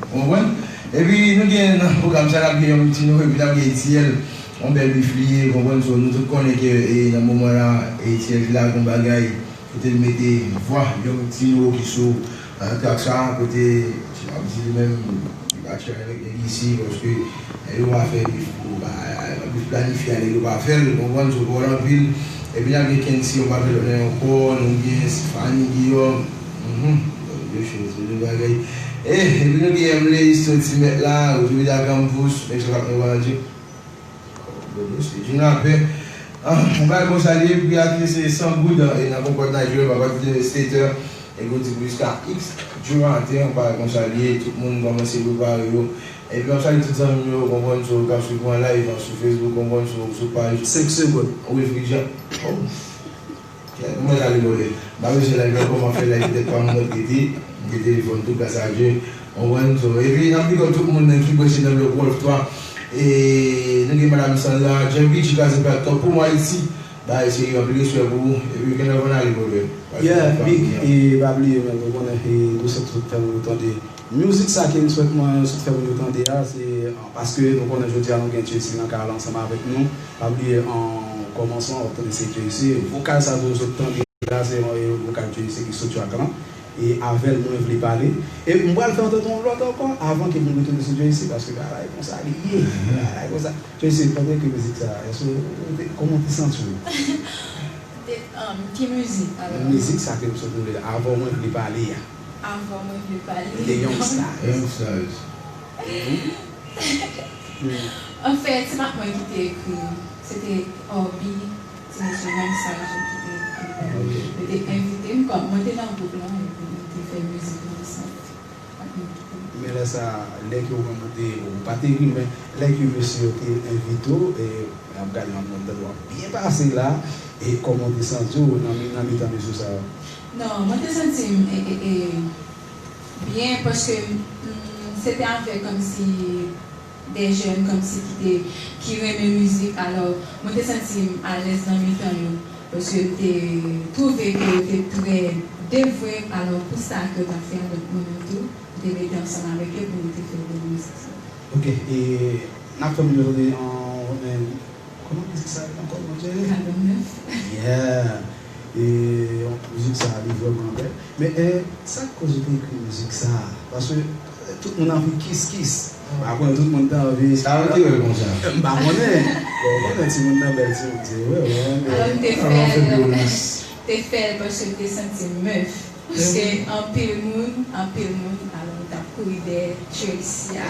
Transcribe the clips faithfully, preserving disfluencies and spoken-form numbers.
Konprann? Epi nou gen nan pwogram sa, n ap gen yon ti nou, epi n ap gen Etiel, yon bèl bif li ye, konprann? So, nou tout konnen ke, e, nan moman la, e, Etiel te lage yon bagay, kote l mete vwa yon ti nou ki sou, e, trak sa, kote, m ap di li menm, li pa tchè avèk nèg isi, paske nèg yo pa fè bif pou, ba, bif planifye a, nèg yo pa fè l, konprann? So, pawòl anpil. Epi n ap gen Kensi, yon pa fè lòt nèg ankò, nou gen Sifani Guillaume, Mhm. De choz, de bagay. Eh, epi nou gen Emily, Istò Ti Mèt la, Otorite a Kanpous, nèg sa k ap mwen manje. Bon, se Jun Lapè. Ah, mwen pa konsa li ye, pri a te se san goud, e nan Concord Nigeria, pa pati de Stater, e gwo di pou jiska X jou maten, mwen pa konsa li ye, tout moun kòmanse prepare yo. Epi mwen salye tout zanmi m yo, konprann, sou, k ap swiv mwen live, sou Facebook, konprann, sou, sou paj. Senk segonn. Wi, Fridjan. Oh. Mwen ale bòlè. M pa bezwen live la ankò, m ap fè live petèt pa m mwen rete. M gen telefòn tou, gras a Dye. Konprann? So, epi n ap big up tout moun nan ki branche nan Blòk Wolf twa. E nou gen Madam Sandra, Djembi, Chicago Black Top, pou mwen Ayiti. Bagay serye, anpil respè pou ou. Epi kenbe la, ale bòlè. Yeah, big, e pa bliye, men, nou konnen, e nou sot fè moun yo tande. Mizik sa ke m swèt mwen sot fè moun yo tande a, se, paske nou konnen jodi a nou gen Jay-Z nan kay la ansanm avèk nou. Pa bliye, an kòmansman, w ap tande se Jay-Z. Vokal sa tou nou sot tande la, se, e, vokal Jay-Z ki sou track lan. E avè l mwen vle pale. E m pral fè w tande yon lòt ankò, avan ke nou retounen sou Jay-Z, paske bagay konsa li ye. Bagay konsa. Jay-Z, pandan ke mizik sa, èske w te, kòman w te santi w? Te, um, ki mizik, alò? Mizik sa ke m sot tande la, avan mwen vle pale a. Avan mwen vle pale. The Young Stars. Young Stars. Anfèt, se pa mwen ki te ekri l. Se te Obi, ti mesye Young Stars yo ki te ekri l. Ok. Yo te envite m, kòm mwen te nan gwoup lan, epi nou te fè mizik lan ansanm. Men lè sa, lè ke w, ou te, ou pa te ri, men lè ke mesye yo te envite w, e, ap gade nan mond lan, w ap byen pase la, e kòman w te santi w nan mi-, nan mitan mesye sa yo? Non, mwen te santi m, e, e, e, byen, paske, mm, se te avèk kòmsi de jèn kòmsi ki te, ki renmen mizik, alò mwen te santi m alèz nan mitan yo, paske m te twouve ke yo te trè devwe, alò pou sa ke yo t ap fè a, donk mwen menm tou, m te mete ansanm avèk yo pou nou te fè bèl mizik sa. Ok, e n ap fè moun yo tande yon, yon, kòman mizik sa rele ankò, Bondye? Kalòm nèf. Yeah! E, mizik sa li vrèman bèl. Men, e, sa k koz ou te ekri mizik sa? Paske, e, tout moun anvi kiskis. M pa konnen tout moun te anvi. Sa ou te wè l konsa? M pa konnen. Bon, ou konnen timoun nan bèl timoun, se vre, ou konnen. Alò, m te fè l, te fè l paske m te santi m mèf. Paske anpil moun, anpil moun, alò, m t ap kouri dèyè Tracy a.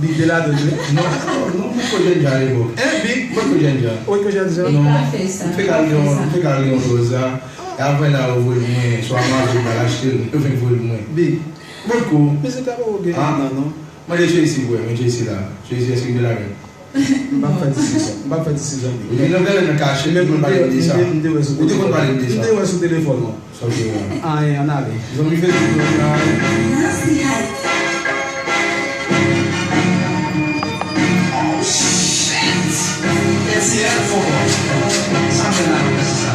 Big te ladan l tou? Non, non, non, mwen t ko jènjan alepòk. Hein, Big? Mwen t ko jènjan. Ou t ko jènjan? Non. Big pa fè sa, m fèk al gen yon, m fèk al gen yon dòz la. E apre la, yo voye l mwen, swa m al, yo al achte l, yo fèk voye l mwen. Big. Mwen t ko. Mizik la poko gen nan, non. Mande Tracy pou wè, men Tracy la. Tracy, èske m te ladan l? M p ap fè disizyon. M p ap fè disizyon, Big. Ou te nan gade nan kache, m te konn pale m de sa. M te, m te wè sou telefòn. Ou te konn pale m de sa. M te wè sou telefòn, non. Sa w te wè. Anyen, ann ale. Zanmi Facebook la. Oh, shit! Etienne Foucault. Sa fè la, sa.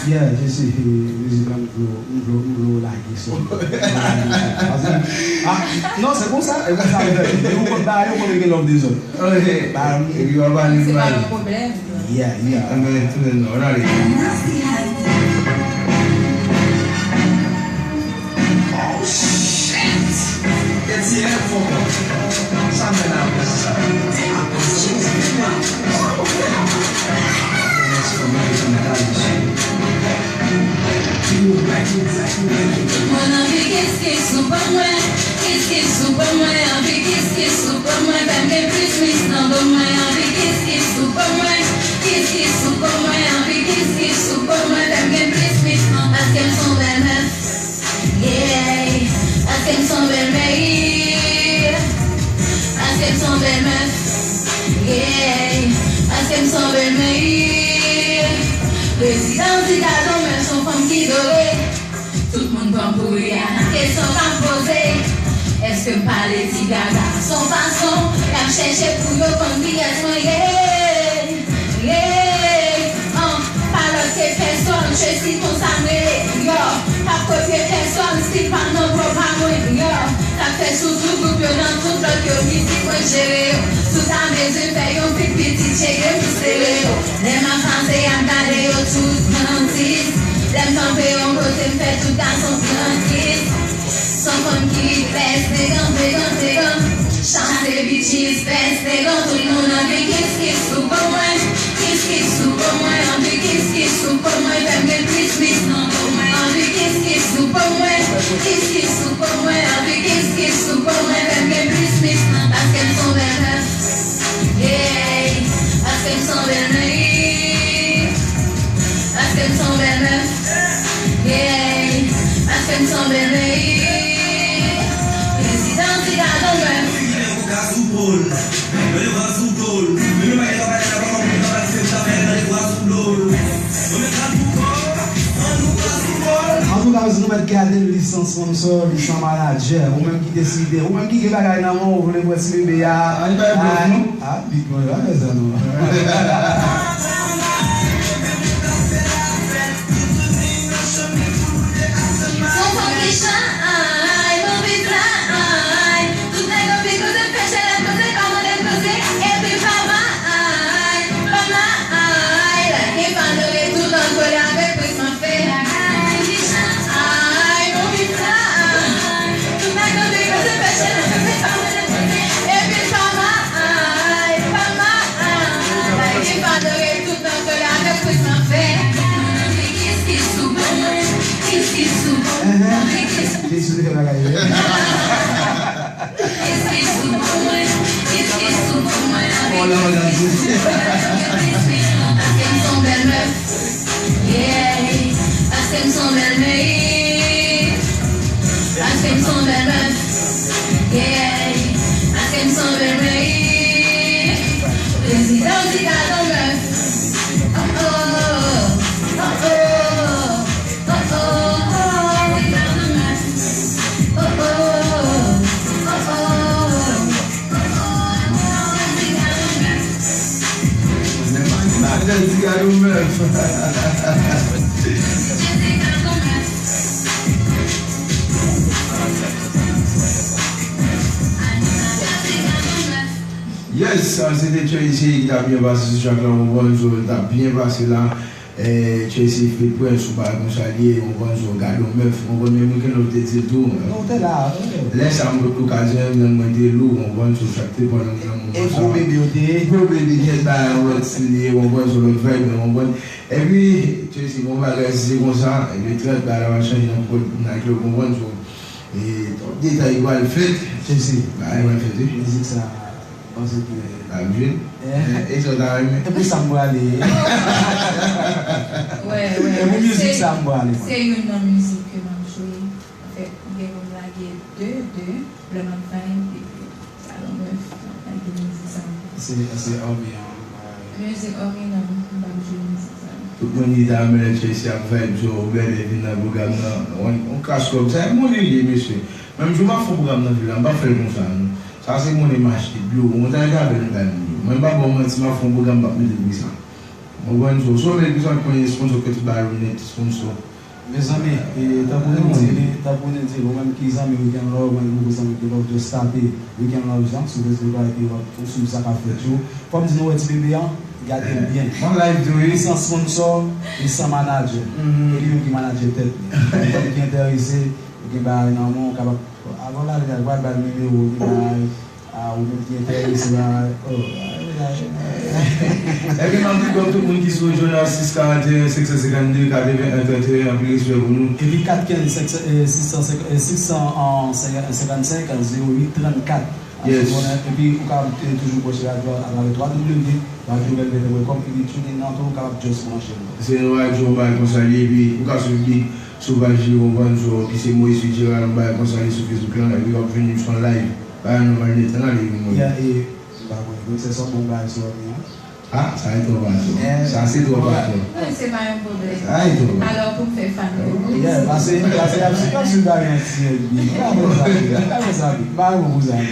Yeah, Jay-Z, mizik la m vle, m vle, m vle lage sou. Paske, ah, non, se konsa, e konsa m fè. Depi w konn bagay yo, konnen gen lòm dezòd. Ok. Ba, epi w ap pale m pale. Se pa yon pwoblèm. Yeah, yeah. Anben, tounen non, ann ale. Oh, shit! Etienne Foucault. Sa fè la, sa. Mwen anvi kiskis ou ban mwen, kiskis ou ban mwen, anvi kiskis ou ban mwen. Fè m gen plis mis nan do mwen, anvi kis kis sou po mwen. Kis kis sou po mwen, anvi kis kis sou po mwen. Fè m gen plis mis nan, paske m se yon bèl mèf. Yeah. Paske m se yon bèl mèf. Paske m se yon bèl mèf. Yeah. Paske m se yon bèl mèf. Prezidan di gade yon mèf, se yon fanm ki dore. Tout moun pran pou li a nan kesyon k ap poze. Èske m pale ti gaga? Se yon fason y ap chèche pou yo konn kiyès mwen ye. Ye, an, pa lòt ke pèsòn, Tracy konsa m rele, yo. P ap kopye pèsòn, stil pa m nan pwòp a mwen, yo. Sa k fè sou tou gwoup yo nan tout lòt yo, mizik mwen jere yo. Tout a mezi fè yon pit pitit cheke m sere yo. Lè m ap pase, y ap gade yo tout grandis. Lè m kanpe yon kote, m fè tout gason pran kis. Son fanm ki pès, degan, degan, degan. Chase bitches, pès, degan. Tout moun anvi kis, kis sou po mwen. Kis, kis sou po mwen, anvi kis, kis sou po mwen. Fè m gen plis mis nan po mwen. Anvi kis, kis sou po mwen. Kis, kis sou po mwen, anvi kis, kis sou po mwen. Fè m gen plis mis nan, paske m se yon bèl mèf. Yeah, paske m se yon bèl mèf. Paske m se yon bèl mèf. Yeah, paske m se yon bèl mèf. Prezidan ti gadon mèf. Figi nèg ou ka sou pol. Mete van sou do l. Mete bagay nan bagay la, pa konprann sa, paske sa fè nan lekwa sou do l. Mwen met la pou kò, an nou ka sou pol. Antouka, si nou mèt gade li san sponsor, li san manadjè, ou menm ki deside, ou menm ki gen bagay nan men w, ou vle pran ti bebe a. Ann bay blof, non? Ah, big man, pa fè sa non. Son fanm ki chay, mon pita, ay. Tout nèg anvi koze, fè chèlè koze, pa mande m koze, epi pa ma, ay, pa ma, ay. Lage pa dore tout an kole avèk plis mwen fè. Ay, mon pita, ay. Tout nèg anvi koze, fè chèlè koze, pa mande m koze, epi pa ma, ay, pa ma, ay. Lage pa dore tout an kole avèk plis mwen fè. Kis kis sou po mwen, kis kis sou po mwen, kis kis sou po mwen. Paske m se yon bèl mèf. Yeah. Paske m se yon bèl mèf. Paske m se yon bèl mèf. Yeah. Paske m se yon bèl mèf. Prezidan ti gadon mèf. Oh oh. Oh oh. Oh oh. Ti gadon mèf. Oh oh. Oh oh. Animatè ti gadon mèf. Yes, sa se te Tracy ki t ap byen pase sou chak la, ou konprann, so, l t ap byen pase la. Eh, Tracy Phil Prince, ou pa konn sa l ye, ou konprann, so, gade yon mèf, ou konprann, men mwen gen lè w te di l tou. Non, w te la, wi. Lè sa m pot ko ka di anyen, men mwen te lou, ou konprann, so, sa k te pran nan nan moman sa. E gwo bebe w te ye. Gwo bebe, nèt ba yon lòt stil ye, ou konprann, so, lòt vibe, ou konprann. Epi, Tracy, bon bagay, si se konsa, epi trant bagay la va chanje nan prod, nan club, ou konprann, so, e, twòp detay pral fèt. Tracy, bagay pral fèt, wi. Mizik sa. Panse ke. L ap jwe? Eh. E sa w ta renmen? E pou sa m prale. Wè, wè. E pou mizik sa m prale, mwen. Se youn nan mizik ke m ap jwe. Anfèt, m gen pou m lage de, de, lè m ap vibe, epi sa lòt mèf, m ap lage mizik sa. Se, se Army an. Mizik Army nan, m p ap jwe mizik sa. Tout moun ki ta renmen lè Tracy ap vibe, so, ou bèlè vin nan pwogram nan. On, on kras kòb. Sa e monnen l ye, mesye. Menm jan m ap fè pwogram nan vil la, m p ap fè l konsa, non. Sa se monnen m achte dlo. Mwen ta gen avè l m bay moun yo. Mwen m pa ba w manti, m ap fè yon pwogram, m p ap mete l pou sa. Ou konprann, so, so, men ki sa konn sponsor, fè ti ba yo nèt, sponsor. Mezanmi, e, tankou nou di li, tankou nou di li, ou menm ki zanmi Weekend Love, mwen ki poko zanmi Weekend Love, just tape Weekend Love Jean sou Facebook la, epi w ap, ou swiv sa k ap fèt yo. Fò m di nou wè ti bebe an, gade l byen. Bon live tou, wi. Li san sponsor, li san manadjè. E li menm ki manadjè tèt li. Ou konn ki enterese, ou gen bagay nan men w, ou kapab, avan w lage l, pral ba l nimewo, li bay, a, ou menm ki enterese, bay, oh, ay, ay, ay. Epi m ap di big up tout moun ki sou rejyon nan, sis karanteyen, senk san senkannde, katrevenen, trannteyen, anpil respè pou nou. Epi kat kenz, senk san, eh, sis san senk, eh, sis san senkannsenk, zewo uit, trannkat. Yes. Ou konnen, epi ou kapab, eh, toujou branche radyo a atravè w w w radyo bèl fm pwen kòm, epi TuneIn nan tou, ou kapab just branche l. Se yon radyo, yon bagay konsa li ye, epi ou ka swiv li sou paj li, ou konprann, sou, ki se Moïse Fitzgerald, yon bagay konsa li sou Facebook lan, epi w ap jwenn li sou live. Bagay nòmal nèt, ann ale vin mwen. Yeah, e, m pa konnen, se sòt bon bagay sou òmi an. Ah, sa e twò patwon. Eh, sa se twò patwon. Wi, se pa yon pwoblèm. Sa e twò patwon. Alò, pou m fè fan yo. Yeah, pase, pase, ap swiv, ap swiv bagay an ti L B. Pa fè sa, pa fè sa, pa bon pou sa.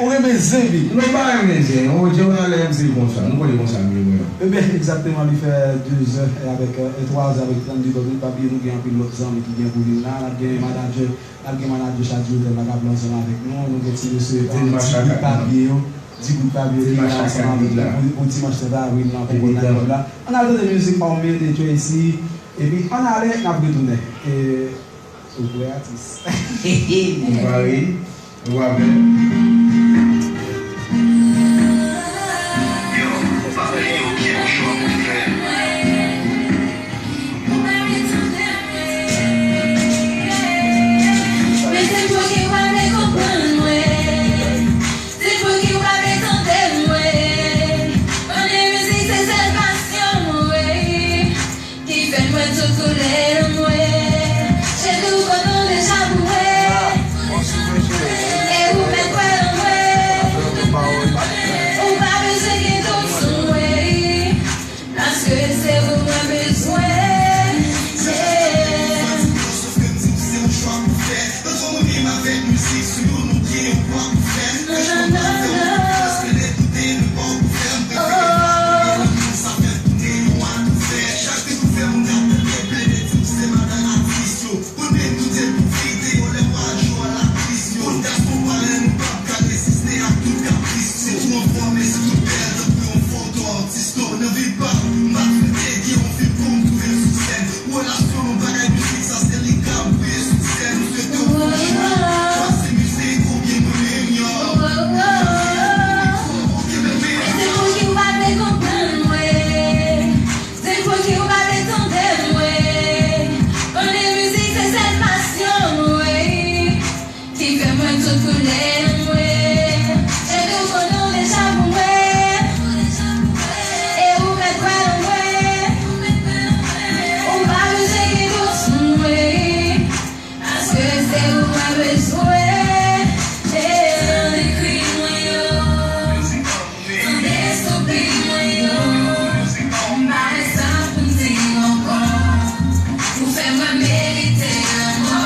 Ou renmen zen, Big? Non, m pa renmen zen. On dirait on a l'air de konsa. Nou konnen konsa, mwen. Ebyen, egzakteman, li fè de zè avèk, eh, twa zè avèk trannde minit. Pa bliye, nou gen anpil lòt zanmi ki gen pou vin la. N ap gen manadjè, n ap gen manadjè Chadi Hotel la k ap la ansanm avèk nou. Nou gen ti mesye, eh, ti gwoup papye yo. Ti gwoup papye yo ki la ansanm avèk nou pou, pou dimanch trant avril nan pou konn nan klèb la. Ann al tande mizik pa w, men de Tracy. Epi ann ale, n ap retounen. E, ou prè, atis? Ou pare? Ou pare? Yo, ou pa peye okenn chwa pou fè. Men se pou ki w pa vle konprann mwen. Se pou ki w pa vle tande mwen. Konnen mizik se sèl pasyon mwen. Ki fè mwen tout koulè nan mwen. Cheri, ou konn nou deja boure. E ou mèt kwè nan mwen. Ou pa bezwen gen dout sou mwen. Paske se ou mwen bezwen. Yeah. Nan, nan, nan. Oh. Nan vi pa m, m pa t swete gen yon fi pou m twouve sou sèn. Relasyon nou bagay mizik, sa se li k ap bwiye sou sèn. M swete w fè chwa, chwazi mizik ou byen mwen menm, yo. Chwazi mizik ou byen mwen menm. Men se pou ki w pa vle konprann mwen. Se pou ki w pa vle tande mwen. Konnen mizik se sèl pasyon mwen. Ki fè mwen tout koulè nan mwen. Cheri, ou konn ou deja pou mwen. E ou mèt kwè nan mwen. Ou pa bezwen gen dout sou mwen. Paske se ou mwen bezwen. Tande kri mwen yo. Tande soupli mwen yo. M pa gen sa pou m di ankò. Ou fè mwen merite lanmò.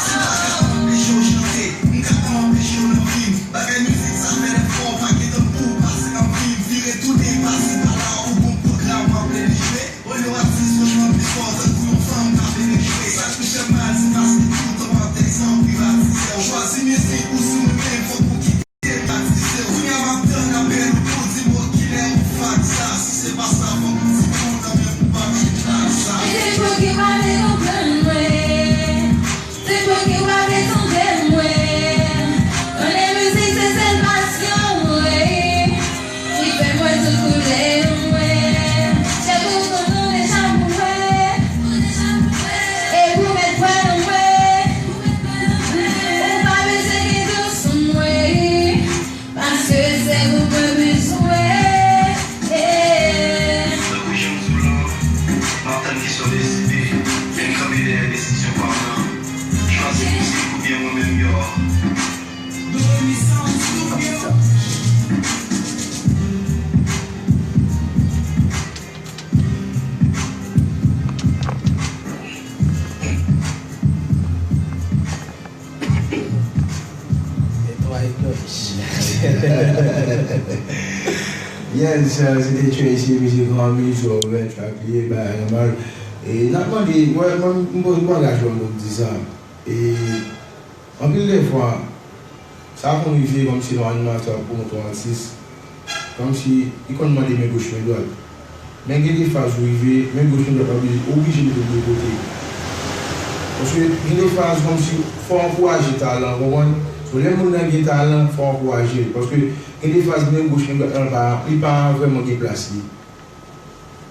Si m pa ka anpeche w chante, m ka anpeche w nan vi m. Bagay mizik sa fè lè fò, pa gen tan pou w pase anvi. Vire tounen pase pa la, ou gon pwogram w ap leve jwe. Olye w atis, franchman, plis fò tankou yon fanm k ap leve jwe. Sa k pi fè m mal, se paske toutan w ap tèks nan privatize. Ou chwazi mizik ou si mwen menm, fòk ou kite. Kounye a m ap tann apèl ou pou di m kilè ou fax la. Si se pa sa, fòk ou di moun nan men m pa k chita sa. Se pou ki w pa vle konprann mwen. Se pou ki w pa vle tande mwen. Konnen mizik se sèl pasyon mwen. Ki fè mwen tout koulè mwen. Chèf ou konn ou deja pou mwen. E pou mèt kwè nan mwen. Ou pa bezwen gen dout sou mwen. Paske se ou mwen bezwen. Tankou jan m di w lan, m ap tann ki sa w deside, men m kanpe dèyè desizyon pa w lan. Chwazi mizik ou byen mwen menm, yo. Netwaye gòj. Yes, uh, se te Tracy, mizik Army, so, red track li ye, bagay nòmal. E n ap mande, mwen, mwen, m, m, m pa angaje m pou m di sa. E anpil de fwa, sa konn rive kòmsi lè yon animatè ap pwomòt yon atis, kòmsi li konn mande men goch, men dwat. Men gen de faz ou rive, men goch, men dwat pa oblije, oblije mete l de kote. Paske gen de faz kòmsi fò w ankouraje talan, w konprann? So, lè moun nan gen talan, fò w ankouraje l. Paske gen de faz men goch, men dwat lan pa, li pa vrèman gen plas li.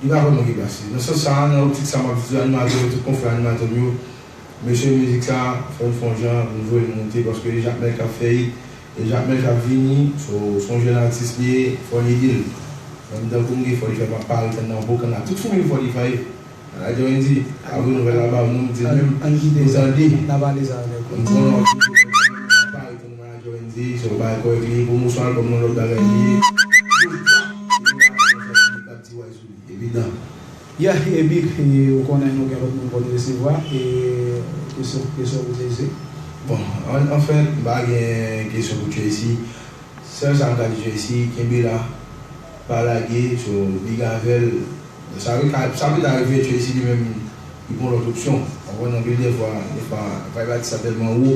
Li pa vrèman gen plas li. Nan sans sa a, nan optik sa a, m ap di tout animatè yo, tout konfrè animatè m yo, mesye, mizik sa a, fò n fè yon jan pou n voye l monte, paske Jakmèl k ap fè l, E Jakmèl k ap vini, so, se yon jèn atis li ye, fò n ede l. Menm tankou m gen fò li fè m ap pale tann nan Bokan la. Tout fanmi fò li fè. Manager Wendy, apre nouvèl la ba nou, m di l menm, nou tande. N a pale sa avèk ou. M konnen w ap pale tann manager Wendy, so, bagay kòrèk li ye, pwomosyon album nan lòt bagay li ye. L ap di way sou li, evidan. Yeah, e Big, e ou konnen nou gen lòt moun pou nou resevwa, e kesyon, kesyon pou Jay-Z. Bon, an, anfèt, m pa gen kesyon pou Tracy. Sèl sa m ka di Tracy, kenbe la, pa lage, so, big avè l. Sa pe ka, sa pe ta rive Tracy li menm, li pran lòt opsyon. Konprann, anpil de fwa, de fwa, vibe atis la tèlman wo,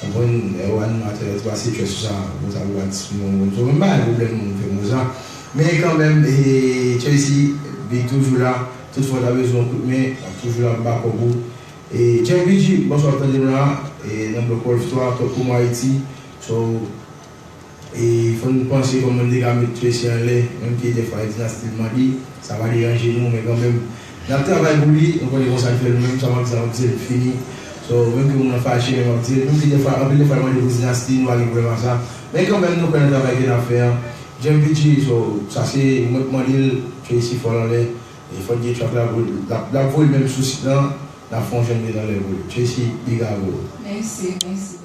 konprann, lè ou animatè, lè ou pase trè sou sa, bon, sa pou atis nou, so, menm pa gen pwoblèm, nou fè moun sa. Men kanmenm, e, Tracy, Big toujou la, tout fwa w ta bezwen yon kout men, l ap toujou la pou bakòp ou. E, Jen B G, bòs w ap tande m la, e, nan Block Wolf twa, Top Promo Haiti, so, E fò n panse kòman n te ka met Tracy anlè, menm ke dèfwa e dinasti l mande, sa pa deranje nou, men kanmenm, n ap travay pou li, nou konnen konsa n fè nou menm, sa m ap di, m ap di l fini. So, menm ke moun nan fache, men m ap di l, menm ke dèfwa, anpil dèfwa l mande pou dinasti, nou pa gen pwoblèm ak sa. Men kanmenm, nou kwè nan travay ke n ap fè an. Jen B G, so, sa se mwen k mande l, Tracy fò l anlè, e fò n gen track la pou l, l ap, l ap voye l menm sou sit lan, n ap fè yon jèn met anlè pou li. Tracy, big up bro. Mèsi, mèsi.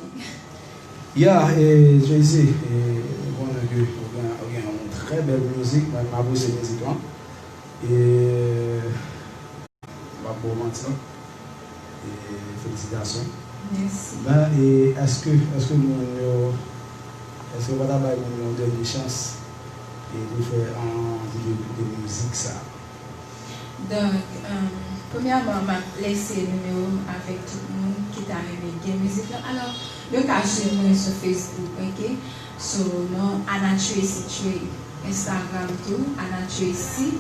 Yeah, e Jay-Z, e, ou konnen ke ou gen, ou gen yon trè bèl mizik, mwen m apresye mizik lan. E, m p ap ba w manti, e, felisitasyon. Mèsi. Men, e, èske, èske moun yo, èske w pa ta bay moun yo yon dènye chans, e, pou fè an videyo klip de mizik sa? Donk, um, premyèman, m ap lese nimewo m avèk tout moun ki ta renmen gen mizik lan. Alò, yo ka jwenn mwen sou Facebook, ok? Sou non Ana Tracy Trey. Instagram tou, Ana Tracy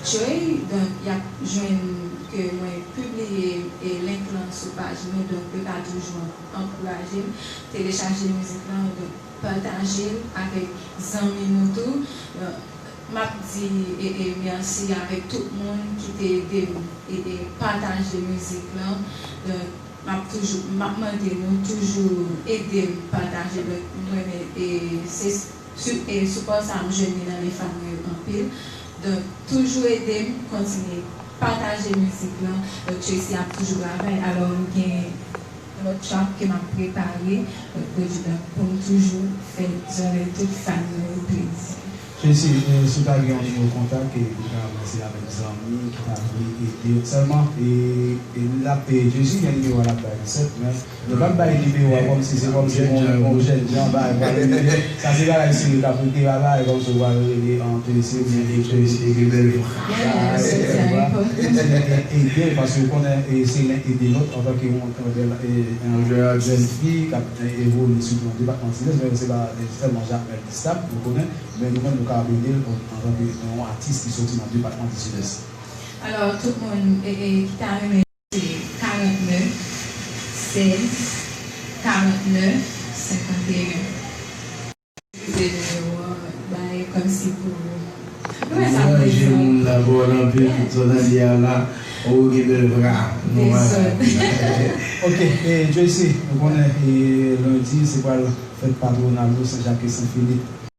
Trey. Donk, y ap jwenn ke mwen pibliye e link lan sou paj mwen. Donk, yo ka toujou ankouraje m telechaje mizik lan. Donk, pataje l avèk zanmi nou tou. Donk, m ap di e, e, mèsi avèk tout moun ki te ede m e, e, pataje mizik lan. Donk, m ap toujou, m ap mande nou toujou ede m pataje. Donk, m renmen, e, se, su-, e, sipò sa a, m jwenn li nan len fan mwen yo anpil. Donk, toujou ede m kontinye pataje mizik lan. Donk, Tracy ap toujou travay. Alò, m gen lòt track ke m ap prepare, lòt pwodui, donk, pou m toujou fè zòrèy tout fan mwen yo plezi. Tracy, e, si w ta gen yon nimewo kontak, e, ou ta adrese avèk zanmi ki ta vle ede w. Sèlman, e, e, l ap, e, Tracy gen nimewo a l ap bay li sèt, men nou p ap bay nimewo a kòmsi se kòmsi yon, yon jèn jan, bagay, pral rele. Sa se bagay serye k ap rete, pa bagay kòmsi w pral rele an Tracy oubyen ede Tracy, ede bèl vwa. Bagay serye, vwa. Se ede, paske w konnen, e, se len ede lòt antanke yon, e, yon jèn fi k ap, e, evolye sitou nan depatman Sidès, men se pa, e, sèlman Jakmèl ki stab, nou konnen, men nou menm nou ka ede l antanke yon atis ki soti nan depatman Sidès. Alò, tout moun, e, e, ki ta renmen se karannèf, sèz, karannèf, senkanteyen. Eskize nimewo an, bay kòmsi pou. Ou wè sa m vle di? Moun nan bò nan peyi, tout sa nan li a la, ou gen bèl vwa. Dezòd. Ok, e, Tracy, nou konnen, e, lendi, se pral fèt patwonal nou, Sen Jak e Sen Filip.